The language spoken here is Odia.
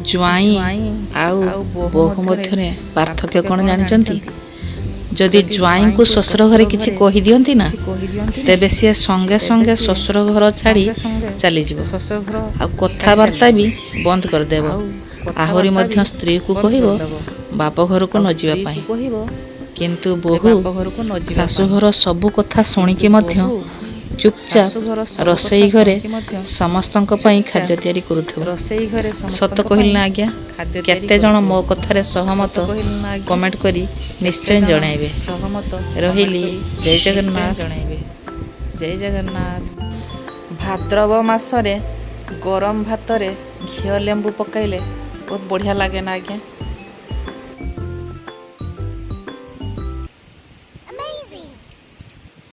ଜ୍ୱାଇଁ ଆଉ ବୋହୂ ମଧ୍ୟରେ ପାର୍ଥକ୍ୟ କ'ଣ ଜାଣିଛନ୍ତି? ଯଦି ଜ୍ୱାଇଁଙ୍କୁ ଶ୍ୱଶୁର ଘରେ କିଛି କହିଦିଅନ୍ତି ନା, ତେବେ ସିଏ ସଙ୍ଗେ ସଙ୍ଗେ ଶ୍ୱଶୁର ଘର ଛାଡ଼ି ଚାଲିଯିବ ଆଉ କଥାବାର୍ତ୍ତା ବି ବନ୍ଦ କରିଦେବ। ଆହୁରି ମଧ୍ୟ ସ୍ତ୍ରୀକୁ କହିବ ବାପ ଘରକୁ ନ ଯିବା ପାଇଁ। କିନ୍ତୁ ବୋହୂ ଶାଶୁଘର ସବୁ କଥା ଶୁଣିକି ମଧ୍ୟ ଚୁପଚାପ ରୋଷେଇ ଘରେ ସମସ୍ତଙ୍କ ପାଇଁ ଖାଦ୍ୟ ତିଆରି କରୁଥିବ। ରୋଷେଇ ଘରେ ସତ କହିଲି ନା ଆଜ୍ଞା? କେତେ ଜଣ ମୋ କଥାରେ ସହମତ, କମେଣ୍ଟ କରି ନିଶ୍ଚୟ ଜଣାଇବେ। ସହମତ। ରହିଲି, ଜୟ ଜଗନ୍ନାଥ। ଜଣାଇବେ। ଜୟ ଜଗନ୍ନାଥ। ଭାଦ୍ରବ ମାସରେ ଗରମ ଭାତରେ ଘିଅ ଲେମ୍ବୁ ପକାଇଲେ ବହୁତ ବଢ଼ିଆ ଲାଗେ ନା ଆଜ୍ଞା?